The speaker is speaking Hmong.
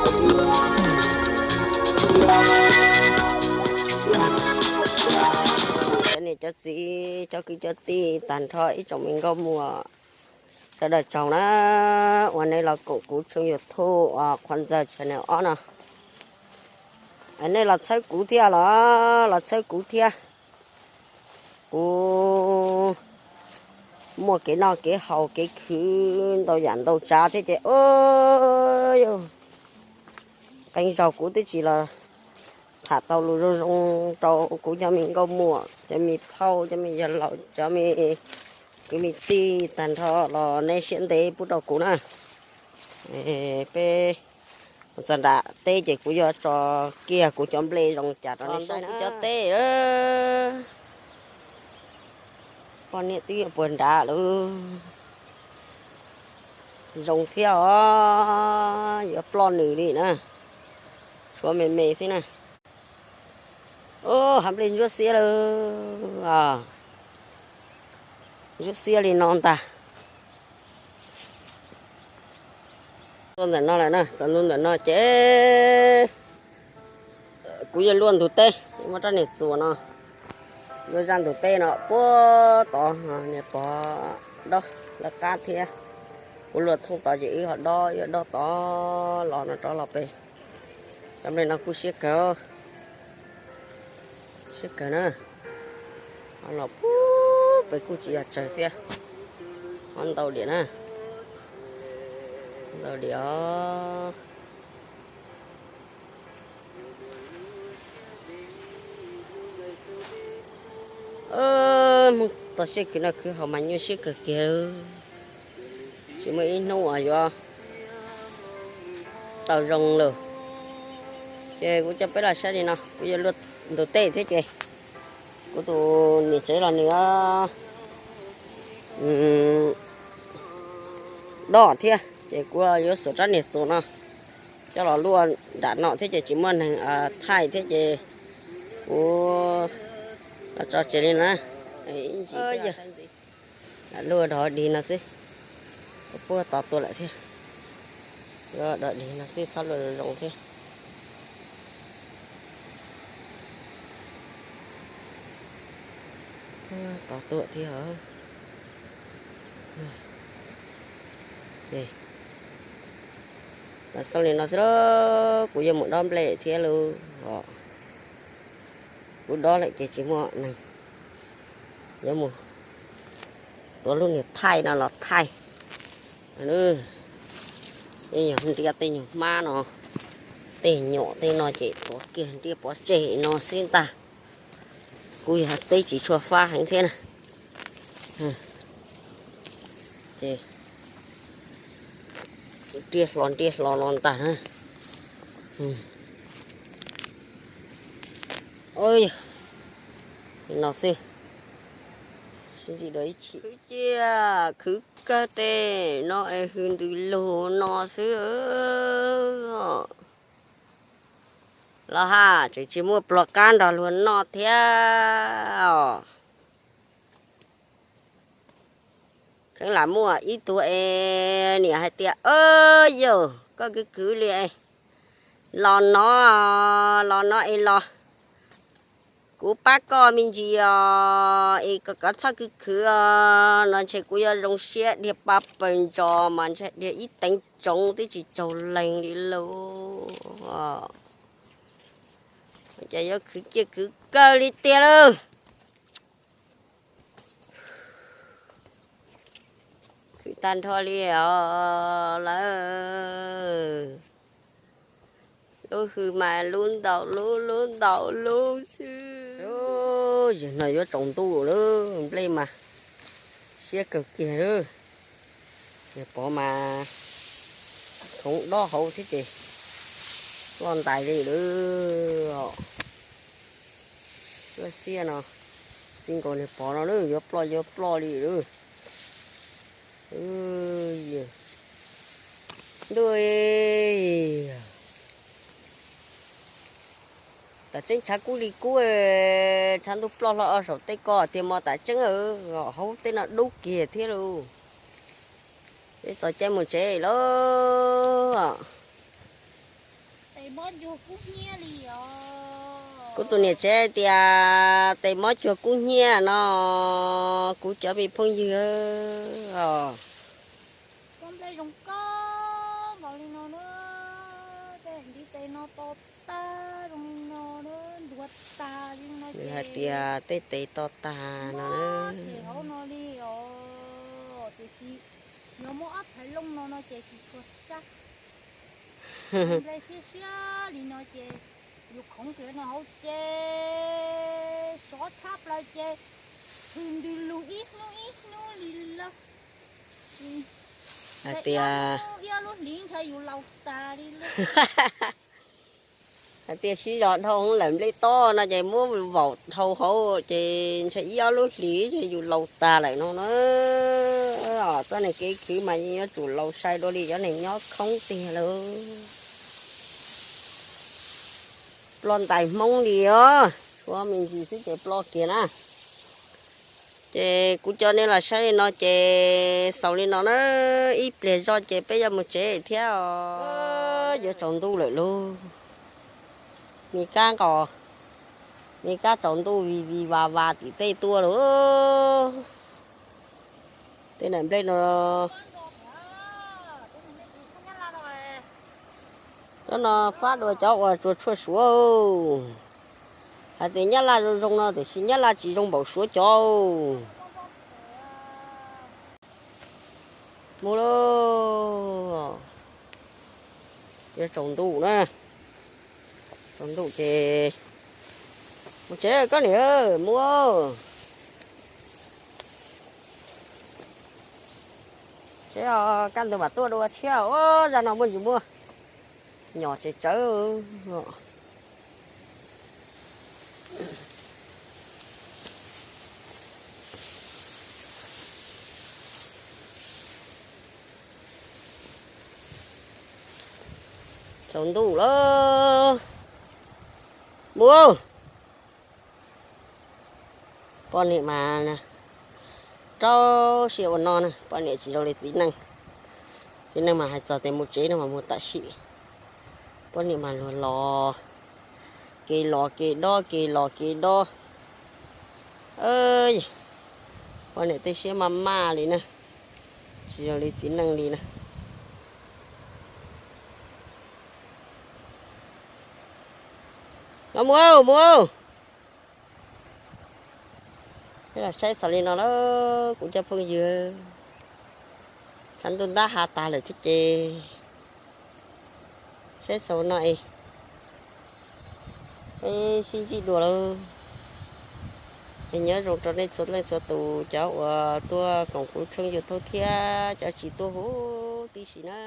Cov niam cov txiv, cov kwv cov tij, tag nrho ib tsoom me nkauj muam sawv daws tsaug na, uas nej los koom kuv tshooj YouTube uas Qhuav Ntxawg channel ob no. Nej los txhawb kuv thiab los, los txhawb kuv thiab. Kuv muaj kev noj kev haus kev khwv ntau yam ntau tsav thiab ces, qee zaug kuv twb tsis los tham tau lus zoo zoo rau kuv cov me nkauj muam, cov me phauj, cov me yawg laus, cov me kwv me tij tag nrho los nej siab ntev pub rau kuv na. Peb txog nram teb ces kuv yuav tso kiag kuv cov nplej zoo cas rau nej saib na. Kuv cov teb, poj niam twb yuav puag nrad lawm. Zoo thiab os, yuav ploj nws li na. Tshuav me me xwb na. Hav nplej ntsuab xiab lawm. Ntsuab xiab li no ntag. Tuaj ntawm no lawm na, txog ntua ntawm no ces kuv yuav luaj ntug teb, muab rab niag txuas no, luaj zaj ntug teb no puag tod, niag pog dob lawv qab thiab. Kuv luaj thoob tod ces wb ho dob, yuav dob tod los no rov los pem. Cov nplej no kuj siab kawg, siab kawg na. Ho los puag pem kuj tsis yog tsawg thiab, ho ntau diam na, ntau diam os. Mus tau siab khwv noj khwv haus mas nyuaj siab kawg kiag. Tsis muaj ib hnub uas yuav tau zoo lawm. Ces kuv coj peb los saib li no, kuv yuav luaj ntug teb thiab ces kuv tus niam tsev los nws dob thiab ces kuv yuav xuas rab niag txuas no coj los luaj nram no thiab ces tsis muaj neeg thaij thiab ces kuv los tso tseg li no na. Luaj dog dig no xwb, puag tod tuaj lawm thiab. Luaj dog dig no xwb, txhob luaj zoo thiab. Tod tuaj thiab. Los xaus li no xwb lauj, kuv yuav mus dob nplej thiab lauj os. Kuv dob lawm ces tsis muaj neeg, yuav mus tuav lub niag thaij no los thaij. Tej nyuag ntiab tej nyuag hmab no, tej nyuam tej no ces tuav kiag ntiab pov tseg no xwb ntag. Kuv yog teb tsis tshua fab heev thiab na. Ces ntiab hlo ntiab hlo no ntag na. No xwb, sib ntsib dua ib chim. Khwv ciaj khwv kawg tej no es hws ntws lug no xwb. Los ha, tseem tsis muaj pluas qab nrog luag noj thiab os. Kheev lam muaj ib tug es niam hais tias, Yawg, koj khwv khwv li es los no, los no es los, kuv pab koj me ntsis os, es kom koj txhob khwv khwv os no ntshe kuv yuav zoo siab dhia pab pawg ntsos mas ntshe dhia ib teev tsoov twb tsis tsaug leeg li lauj. Cas yuav khwv ciaj khwv kawg li tiag lauj. Khwv tag nrho li os lawm. Lub hws mas lub ntau lub lub ntau lub xwb. Yawg no yuav tsaus ntuj lawm, nplej mas siab kawg kiag lawm. Niag pov mas khoov dob hauv thiab ces ploj ntais li lawm. Lub xiab no txij nkaus niag pov no lawm, yuav ploj yuav ploj li lawm. Ntuj, tam tseeb tshav kub li kub, tshav ntuj ploj hlo saum tej ko tiag mas tam tseeb, hauv tej no dub kiag thiab lauj. Peb txaus caij mus tsev lauj. Kub tus niam tsev hais tias tes mob cuag kub hnyiab no, kuv cov me phooj ywg os. Koj nplej zoo kawg nkaus li no na, tej ntiv tes no to tag zoo li no na, ntuav tas li no. Nws hais tias tej tes to tag no na. Ces hauv no li os, tiam sis yog muaj ob txhais looj no no ces tsis tshua sab. Nplej siab siab li no ces yus khoov kiag no hauv ces sov tshab plaws ces tshwm ntws lug ib hnub ib hnub li lawm. Hais tias, iab lub hliv ntshai yus laus tas li lawm. Hais tias sib zog dhau lawm nplej tob no ces muab vaum dhau hauv ces ntshai ib ob lub hlis ces yus laus tas lawm no na. Txoj neeg kev khwv mas yeej yuav tsum laus sai dua li cov neeg nyob khoob tiag lawm. Ploj ntais Hmoob li os, tshuav me ntsis xwb ces ploj kiag na. Ces kuv coj nej los saib li no ces xaus li no na, ib pliag zoj ces peb yuav mus tsev thiab os. Yuav tsaus ntuj lawm lauj. Me kab nqos, me kab tsaus ntuj vij vij vas vas tim tej tuaj lauj. Tej daim nplej no, cov no fab dua cov uas tsuas tshuaj Suav. Hais tias Nyab Laj zoo zoo no tiam sis Nyab Laj tsis zoo npaum Suav cov. Mus lauj, yuav tsaus ntuj na, tsaus ntuj ces mus tsev koj niam, mus tsev os, kaj ntug mam tuaj dua tshiab. Zaj no muaj ntsis muaj nyom tsev tsawv. Tsaus ntuj lawm, mus. Poj niam mas rau siab ua no na, poj niam tsis zoo li txiv neej. Txiv neej mas hais txog tias mus tsev no mas mus tam sim. Poj niam mas luag los kev los kev dob, kev los kev dob. Poj niam tej siab maj maj li na, tsis zoo li txiv neej li na. Los mus, mus. Peb los saib xaus li no lawm kuv cov phooj ywg. Tshav ntuj ntab hav tas lawm thiab ces saib xaus no es peb sib ntsib dua lawm. Es nyob zoo rau nej txhua leej txhua tus, cov uas tuaj koom kuv tshooj YouTube thiab cov tsis tuaj huv tib si na.